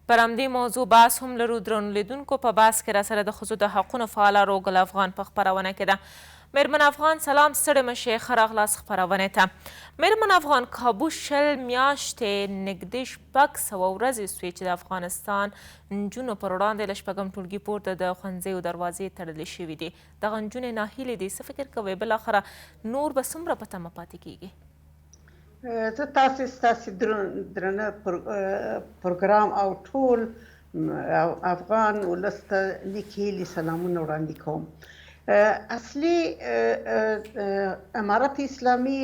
پر همدې موضوع بحث هم لرو. درنو لیدونکو، په بحث کې راسره د ښځو د حقونو فعاله روګل افغان په خپرونه کې ده. میرمن افغان سلام، ستړې مه شئ، ښه راغلاست خپرونې ته. میرمن افغان، کابو 20 میاشتې، نږدې 600 ورځې سوې چې د افغانستان نجونو پر وړاندې له شپږم ټولګي پورته د ښوونځیو دروازې تړلې شوې دي. دغه نجونې ناهیلې دي، څه فکر کوئ بالاخره نور به څومره په تمه پاتې کیږي؟ زه تاسې ستاسې درنه پروګرام او ټول افغان ولس ته نیکې هیلې سلامونه وړاندې کوم. اصلي امارت اسلامي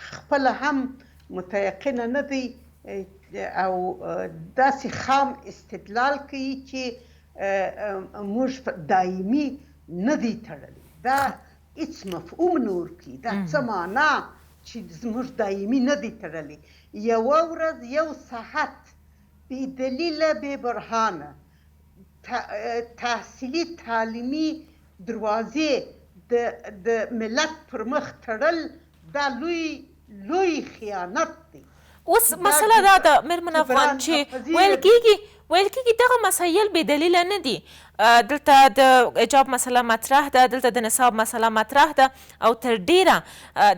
خپله هم متیقنه نه دی او داسې خام استدلال کوي چې موږ دایمي نه دی تړلی. دا هیڅ مفهوم نه ورکوي، دا څه معنا چې زموږ دایمي نه دی تړلی؟ یوه ورځ یو ساعت بې دلیله بې برهانه تحصیلي تعلیمي دروازې د ملت پر مخ تړل، دا لوی لوی خیانت دی. اوس مسله دا ده میرمن افغان چې ویل کیږي دغه مسایل بې دلیله نه دي. دلته د حجاب مسله مطرح ده، دلته د نصاب مسله مطرح ده، او تر ډیره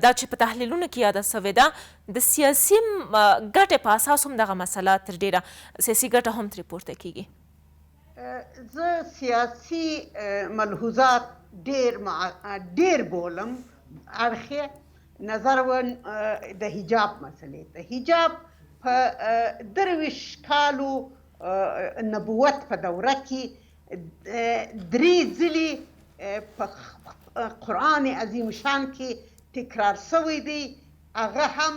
دا چې په تحلیلونو کې یاده سوې ده د سیاسي ګټې په اساس هم دغه مسله تر ډیره سیاسي ګټه هم ترې پورته کیږي. زه سیاسي ملحوظات ډیر بولم. اړخ نظر و د حجاب مسلې ته. حجاب په 23 کالو نبوت په دوره کې 3 ځلې په قرآن عظیم شان کې تکرار سوی دی. هغه هم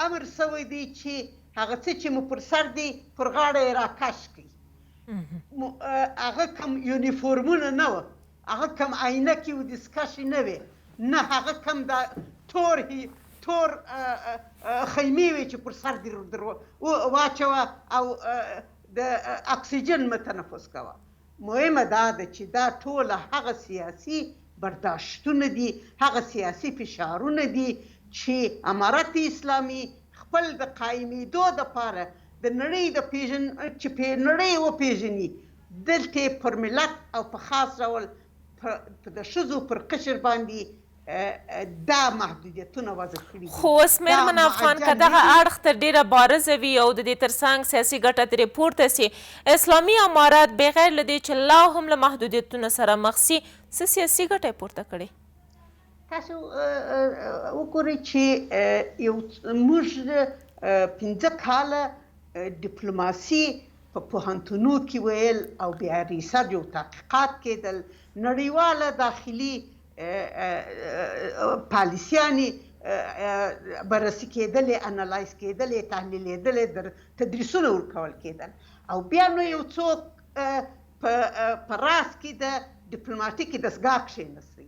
امر سوی دی چې هغه څه چې مو پر سر دی پر غاړه یې راکش کړئ. هغه کم یونیفورمونه نه وه، هغه کم عینکې و دستکشې نه وې، نه هغه کم دا تور خیمې وې چې پر سر دې واچوه او د اکسیجن مه تنفس کوه. مهمه دا ده چې دا ټوله هغه سیاسي برداشتونه دي، هغه سیاسي فشارونه دي چې امارت اسلامي خپل د قایمېدو دپاره د نړۍ د پیژن چې په نړۍ وپیژني، دلته پر ملت او په خاص ډول د ښځو پر قشر باندې دا محدودیتونه وضع کړي دي. خو اوس میرمن افغان، که دغه اړخ تر ډېره بارزه وي او د دې ترڅنګ سیاسي ګټه ترې پورته سي، اسلامي امارت بغیر له دې چې لا هم له محدودیتونو سره مخ سي، څه سیاسي ګټه یې پورته کړې؟ تاسو وګورئ چې یو موږ 5 کاله ډیپلوماسي په پوهنتونو کې ویل او بیا research او تحقیقات کېدل، نړیواله داخلي پالیسیانې بررسي کېدلې، analyze کېدلې، تحلیلېدلې، تدریسونه ورکول کېدل. او بیا نو یو څوک په راس کې د ډیپلوماټیکې دستګاه کښېنستی.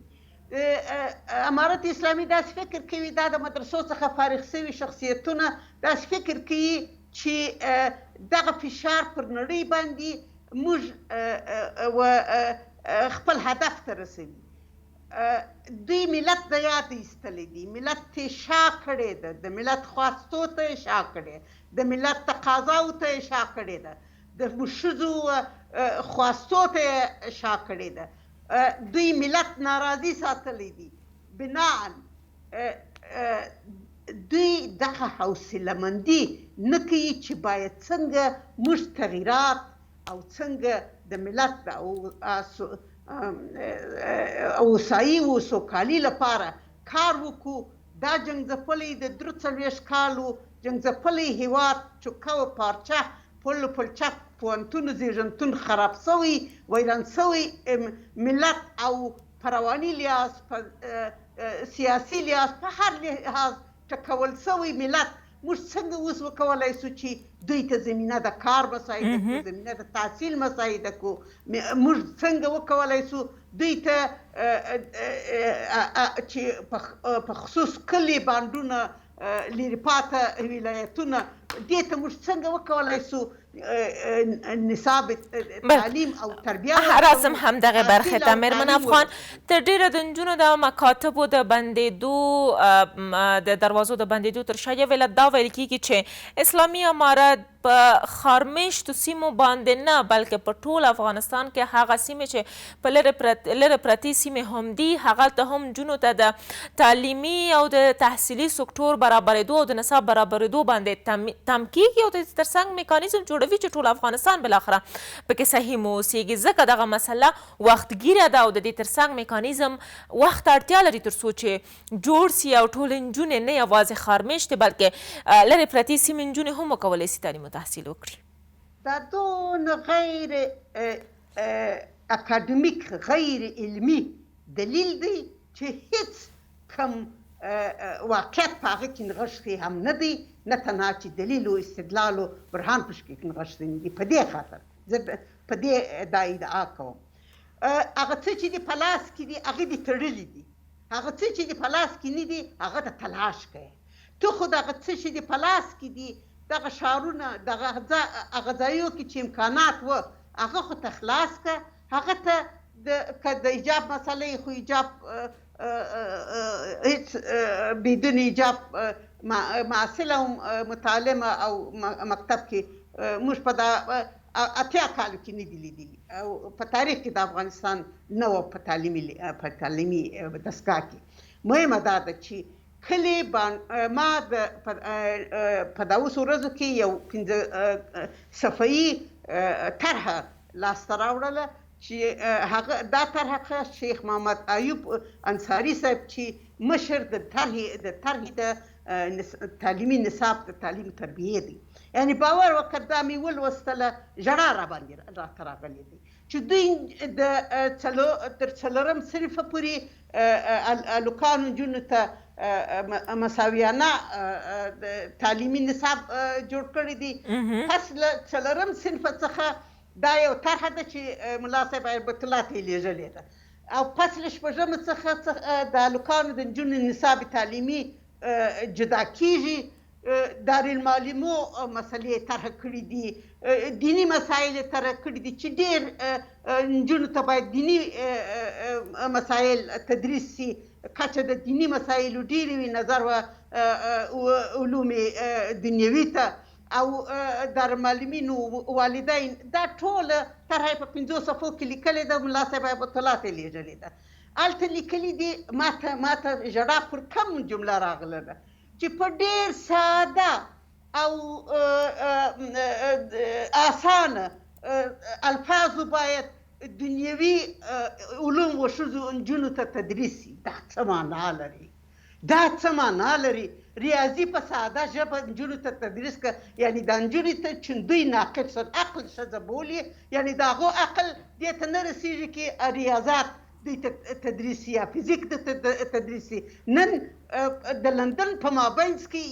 امارت اسلامي داسې فکر کوي، دا د مدرسو څخه فارغ سوي شخصیتونه داسې فکر کوي چې دغه فشار پر نړۍ باندې موږ خپل هدف ته رسوي. دوی ملت د یاده ایستلی دی، ملت ته یې شا کړې ده، د ملت خواستو ته یې شا کړې، د ملت تقاضاو ته یې شا کړې ده، د ښځو خواستو ته یې شا کړې ده. دوی ملت ناراضي ساتلی دی. بناءً دوی دغه حوصله مندي نه کوي چې باید څنګه موږ تغیرات او څنګه د ملت د هوسایي او سوکالي لپاره کار وکړو. دا جنګ ځپلی د 43 کالو جنګ ځپلی هیواد چوکه و پارچه پل پلچک پوهنتون زیږنتون خراب سوی، ویران سوی ملت او په رواني لحاظ، په سیاسي لحاظ، په هر لحاظ ټکول سوی ملت موږ څنګه اوس وکولای سو چې دوی ته زمینه د کار مساعده کړو، زمینه د تحصیل مساعده کړو؟ موږ څنګه وکولای سو دوی ته چې په خصوص کلي بانډونه، لیرې پاته ولایتونه، دې ته موږ څنګه وکولای سو نصاب تعلیم او تربیه راځم همدغې برخې ته. میرمن افغان، تر ډېره د نجونو د مکاتبو د بندېدو، د دروازو د بندېدو تر شا یو علت دا ویل کېږي چې اسلامي امارت په ښارمېشتو سیمو باندې نه، بلکې په ټول افغانستان کې هغه سیمې چې په لرې پرتې سیمې هم دي، هغلته هم نجونو ته د تعلیمي او د تحصیلي سکتور برابرېدو او د نصاب برابرېدو باندې تم کېږي او د دې ترڅنګ میکانیزم جوړوي چې ټول افغانستان بالاخره پکې صحیح واوسېږي، ځکه دغه مسله وختګیره ده او د دې ترڅنګ میکانیزم وخت اړتیا لري تر څو چې جوړ سي او ټولې نجونې، نه یوازې ښارمېشتې بلکې لرې پرتې سیمې نجونې هم وکولی سي تعلیم او تحصیل وکړي. دا دونه غیر اکاډمیک، غیر علمي دلیل دی چې هیڅ کوم واقعیت په هغه کې نغښتی هم نه دی، نه تنها چې دلیل او استدلال او برهان پکې نغښتی نه دی. په دې خاطر زه په دې دا ادعا کوم، هغه څه چې دې په لاس کې دي هغه دې تړلي دي، هغه څه چې دې په لاس کې نه دي هغه ته تلاش کوې. ته خو دغه څه چې دې په لاس کې دي، دغه ښارونه، دغه هغه ځایو کې چې امکانات و، هغه خو ته خلاص که. هغه ته که د حجاب مسله یې، خو حجاب هیڅ بدون حجاب محصله او متعلمه او مکتب کې موږ په دا 80 کالو کې نه دي لیدلي، او په تاریخ کې د افغانستان نه وه په تعلیمي دستګاه کې. مهمه دا ده چې کلي ما په دا اوس ورځو کې یو 5 صفحهیي طرحه لاسته راوړله چې هغه دا طرحه شیخ محمد ایوب انصاري صاحب چې مشر د طرحې د تعلیمي نصاب د تعلیم تربیې دی، یعنی باور وکړه دا مې ولوستله ژړا را باندې راته راغلې دی چې دوی د تر 4 صنفه پورې هلکانو نجونو ته مساویانه تعلیمي نصاب جوړ کړی دی. پس له 4 صنفه څخه دا یو طرحه ده چې ملا صاحب هیبت الله ته یې لېږلې ده، او پس له 6 څخه د هلکانو د نجونو نصاب تعلیمي جدا کېږي. دارالمعلمو مسلې طرح کړې دي، دیني مسایل یې طرح کړي دي چې ډېر نجونو ته باید دیني مسایل تدریس سي، کچه د دیني مسایلو ډېرې وي نظر و علوم دنیوي ته، او دارالمعلمینو والدین. دا ټوله طرحه یې په 5 صفحو کې لیکلې ده، ملا صاحب هیبت الله ته یې لېږلې ده. هلته لیکلي دي، ماته ژړا پر کم جمله راغله ده چې په ډېر ساده او اسانه الفاظو باید دنیوي علوم و ښځو نجونو ته تدریس سي. دا څه معنا لري؟ دا څه معنا لري؟ ریاضي په ساده ژبه نجونو ته تدریس که، یعنی دا نجونې ته چې دوی ناقص عقل ښځه بولي، یعنی د هغو عقل دې ته نه رسېږي چې ریاضات دوی ته تدریس سي یا فزیک ته تدریس سي. نن د لندن په مابینځ کې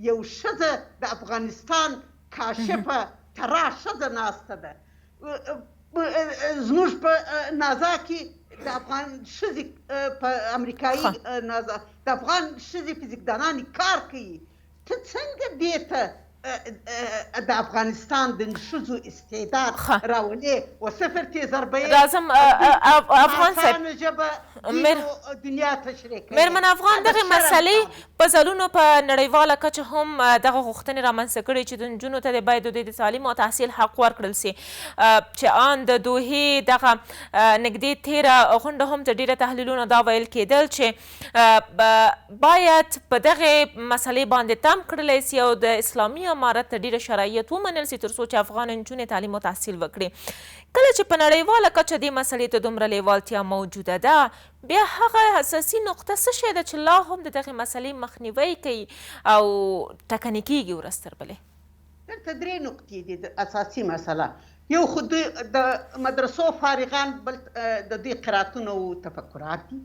یو ښځه د افغانستان کاشفه ترا ښځه ناسته ده. زموږ په نازا کې د افغان ښځې په امریکایي نازا د افغان ښځې فزیکدانانې کار کوي. ته څنګه دې ته د افغانستان د ښځو استعداد راولې و صفر ته ضربه یې؟ راځم افغان صاحب، ژبه دنیا تشریح کوي. میرمن افغان، دغې مسئلې په ځلونو په نړیواله کچه هم دغه غوښتنې رامنځته کړې چې د نجونو ته باید د دوی د تعلیم او تحصیل حق ورکړل سي، چې آن د دوحې دغه نږدې تېره غونډه هم تر ډېره تحلیلونه دا ویل کېدل چې باید په دغې مسئلې باندې تم کړلی سي او د اسلامي امارت ته ډېره شرایط ومنل سي تر څو چې افغان نجونې تعلیم او تحصیل وکړي. کله چې په نړیواله کچه دې مسئلې ته دومره لیوالتیا موجوده ده، بیا هغه اساسي نقطه څه شی ده چې لا هم د دغې مسئلې مخنیوی کوي او ټکنې کېږي ورځ تر بلې؟ دلته 3 نقطې دي د اساسي مسئله. یو خو د مدرسو فارغان، بل د دوی قراتونه او تفکرات دي،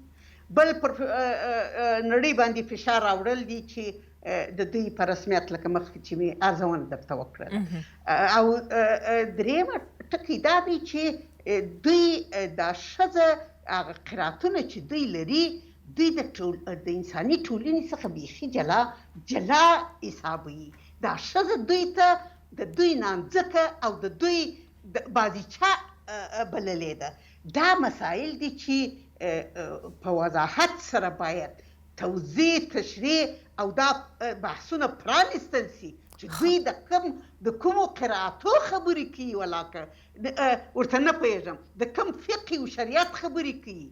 بل پر نړۍ باندې فشار راوړل دي چې د دوی په رسمیت لکه مخکې چې مې ارزونه درته وکړله. او درېیمه ټکی دا دی چې دوی دا ښځه هغه قراتونه چې دوی لري، دوی د انساني ټولنې څخه بیخي جلا جلا حسابوي. دا ښځه دوی ته د دوی نانځکه او د دوی بازیچه بللې ده. دا مسایل دي چې په وضاحت سره باید توضیح، تشریح او دا بحثونه پرانیستل شي چې دوی د کوم د کومو قرائتو خبرې کوي، ولاکه ورته نه پوهېږم د کوم فقه او شریعت خبرې کوي.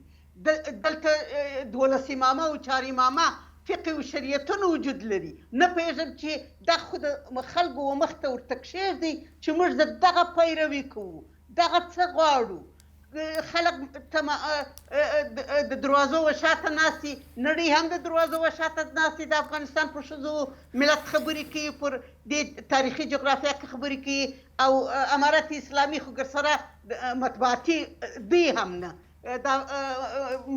دلته 12 امامه او 4 امامه فقه او شریعتونه وجود لري، نه پوهېږم چې دا خو د خلکو و مخ ته ورته کښېږدي چې موږ د دغه پیروي کوو، دغه څه غواړو. خلک د دروازو و شاته ناست دي، نړۍ هم د دروازو و شاته ناست دي، د افغانستان پر ښځو ملت خبرې کوي، پر دې تاریخي جغرافیا کې خبرې کوي، او امارت اسلامي خو ګرسره مطبوعاتي دوی هم نه. دا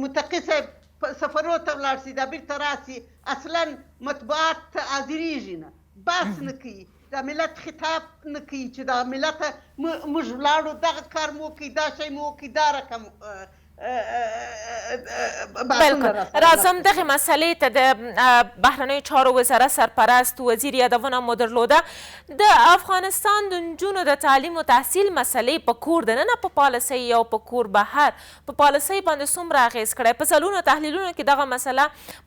متقي صاحب سفرو ته ولاړ سي، دا بیرته راسي، اصلا مطبوعات ته حاضرېږي نه، بحث نه کوي، دا ملت خطاب نه کوي چې دا ملت موږ ولاړو دغه کار مو وکړي، دا شی مو وکړي، دا رقم. بالکل راځم دغې مسئلې ته. د بهرنیو چارو وزارت سرپرست وزیر یادونه مو درلوده، د افغانستان د نجونو د تعلیم او تحصیل مسئلې په کور دننه په پالیسۍ او په کور بهر په پالیسۍ باندې څومره اغېز کړی؟ په ځلونو تحلیلونو کې دغه مسئله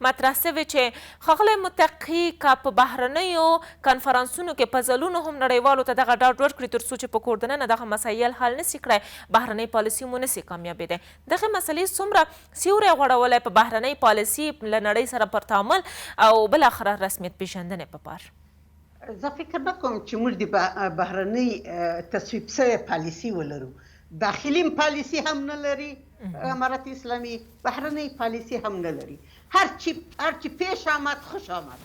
مطرح سوې چې ښاغلی متقي که په بهرنیو کنفرانسونو کې په ځلونو هم نړیوالو ته دغه ډاډ ورکړي تر څو چې په کور دننه دغه مسایل حل نسي کړی، بهرنۍ پالیسي مو نسي کامیابېدی. دغه مسئلې څومره سیوری غوړولی په بهرنۍ پالیسي له نړۍ سره پر تعامل او بالاخره رسمیت پېژندنې په پار؟ زه فکر نه کوم چې موږ د بهرنۍ تصویب شوې پالیسي ولرو. داخلي پالیسي هم نه لري امارت اسلامي، بهرنۍ پالیسي هم نه لري. هر چې پېښ آمد خوش آمد،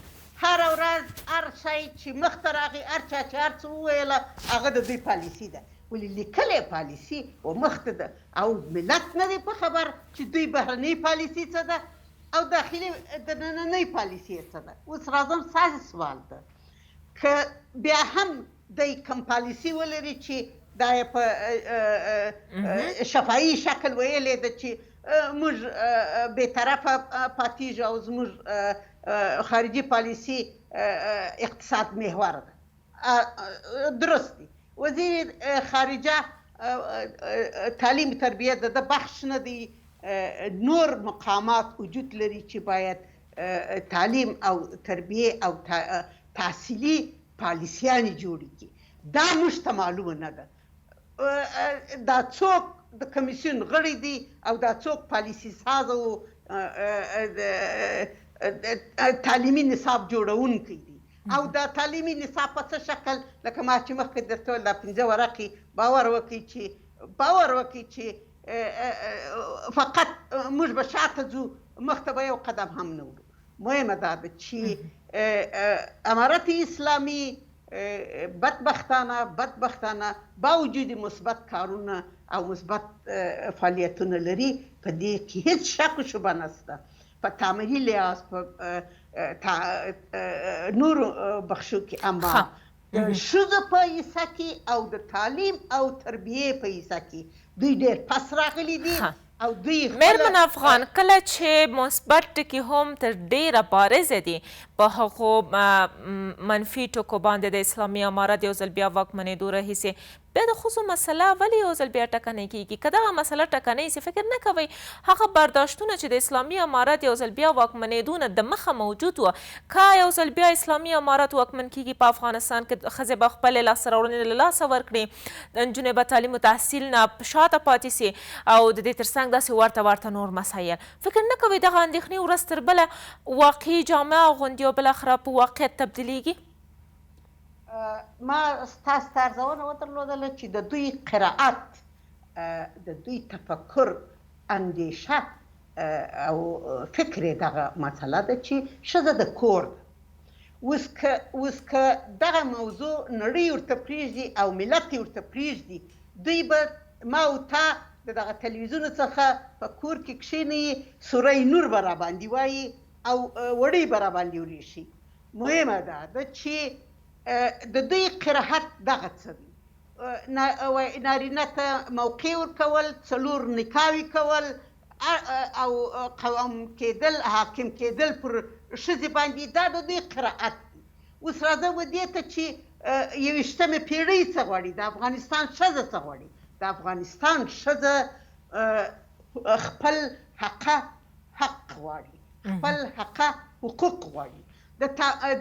هره ورځ هر شی چې مخته راغی، هر چا چې هر څه وویله هغه د دوی پالیسي ده، ولې لیکلې پالیسي و مخته ده او ملت نه دی په خبر چې دوی بهرنۍ پالیسي څه ده او داخلي د نننۍ پالیسي یې څه ده. اوس راځم ستاسې سوال ته، که بیا هم دی کوم پالیسي ولري چې دا یې په شفایي شکل ویلې ده چې موږ بې طرفه پاتېږو او زموږ خارجي پالیسي اقتصاد محور ده، درست دی. وزیر خارجه تعلیم تربیه د ده بخش نه دی، نور مقامات وجود لري چې باید تعلیم او تربیه او تحصیلي پالیسیانې جوړې کړي. دا موږ ته معلومه نه ده دا څوک د کمیسیون غړی دی او دا څوک پالیسي ساز او تعلیمي نصاب جوړونکی دی، او دا تعلیمي نصاب په څه شکل، لکه ما چې مخکې درته وویل دا 5 ورقې، باور وکړئ چې فقط موږ به شاته ځو، مخته به یو قدم هم نه وړو. مهمه دا ده چې امارت اسلامي بدبختانه باوجود مثبت کارونه او مثبت فعالیتونه لري، په دې کې هیڅ شک و شبه نشته، په تعمیري لحاظ په نورو بخشو کې، اما د ښځو په حصه کې او د تعلیم او تربیې په حصه کې دوی ډېر پس راغلي دي. او دوی میرمن افغان، کله چې مثبت ټکي هم تر ډېره بارزه دي، په هغو منفي ټکو باندې د اسلامي امارت یو ځل بیا واکمنېدو راهیسې بیا د ښځو مسله ولې یو ځل بیا ټکنۍ کېږي؟ که دغه مسله ټکنۍ سي، فکر نه کوئ هغه برداشتونه چې د اسلامي امارت یو ځل بیا واکمنېدو نه د مخه موجود وه، که یو ځل بیا اسلامي امارت واکمن کېږي په افغانستان کې، ښځې به خپلې لاسته راوړنې له لاسه ورکړي، نجونې به تعلیم و تحصیل نه شاته پاتې سي، او د دې ترڅنګ داسې ورته ورته نور مسایل، فکر نه کوئ دغه اندېښنې ورځ تر بله واقعي جامه اغوندي او بالاخره په واقعیت تبدیلیږي؟ ما ستاسو ته ارزونه ودرلودله چې د دوی قرائت، د دوی تفکر، اندیشه او فکر یې دغه مسله ده چې ښځه د کور ده. اوس که دغه موضوع نړۍ ورته پرېږدي او ملت یې ورته پرېږدي، دوی به ما او تا د دغه تلویزیونو څخه په کور کې کښېنوي، سوره نور به راباندې وایي او وړۍ به راباندې وریښي. مهمه دا ده چې د دوی قرائت دغه څه دی، نارینه ته موقع ورکول، 4 نکاوې کول او قوام کېدل، حاکم کېدل پر ښځې باندې، دا د دوی قرائت دی. اوس راځم دې ته چې یوویشتمې پیړۍ څه غواړي، د افغانستان ښځه څه غواړي؟ د افغانستان ښځه خپل حقه حق غواړي، خپل حقه حقوق غواړي،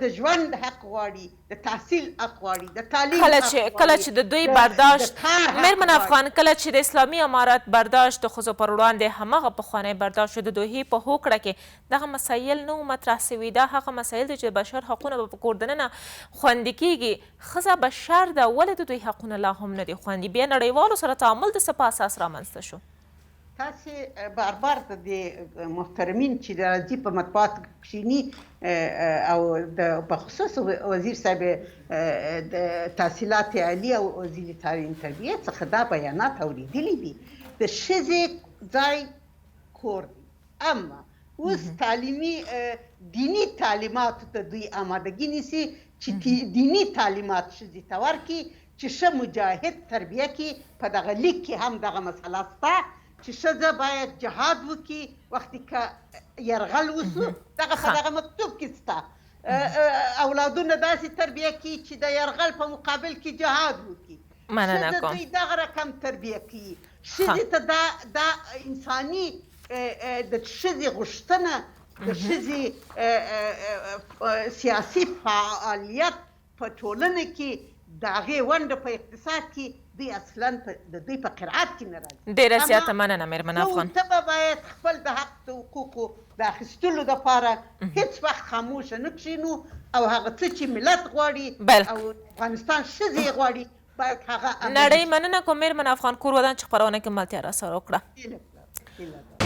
د ژوند حق غواړي، د تحصیل حق غواړي، د تعلیم کله حق چې کله غواړي، چې د دوی د برداشت کار حق میرمن غواړي. افغان، کله چې د اسلامي امارت برداشت د ښځو پر وړاندې همغه پخوانی برداشت د دوحې په هوکړه کې دغه مسایل نه وو مطرح سوي، دا هغه مسایل دي چې د بشر حقونه به په کور دننه خوندي کیږي. ښځه بشر ده، ولې د دوی حقونه لا هم نه دي خوندي؟ بیا نړیوالو سره تعامل د څه په اساس رامنځته شو؟ تاسې بار بار د دې محترمین چې راځي په مطبوعاتو کې کښېني او د په خصوص وزیر صاحب د تحصیلات عالي او وزیر تعلیم تربیه څخه دا بیانات اورېدلي دي، د ښځې ځای کور دی، اما اوس تعلیمي دیني تعلیماتو ته دوی آمادګي نیسي چې دیني تعلیمات ښځې ته ورکړي چې ښه مجاهد تربیه کړي. په دغه لیک کې هم دغه مسله شته چې ښځه باید جهاد وکړي وختي که یرغل وسو، دغه په دغه مکتوب کې شته. اولادونه داسې تربیه کړي چې د یرغل په مقابل کې جهاد وکړي. مننه ښځه کوم. دوی دغه رقم تربیه کوي. ښځې ته دا دا انساني د ښځې غوښتنه، د ښځې سیاسي فعالیت په ټولنه کې، د هغې ونډه په اقتصاد کې، دوی اصلا د دوی په قرائت کې نه راځي. ډیره اما زیاته مننه میرمن افغان. ته به باید خپل د حق د حقوقو د اخیستلو لپاره هیڅ وخت خاموشه نه کښېنو او هغه څه چې ملت غواړي او افغانستان ښځې یې غواړي باید هغه عملي نړۍ شي. مننه کوم میرمن افغان، کور ودان چې خپرونه کې ملتیا راسره وکړه. هیله ده.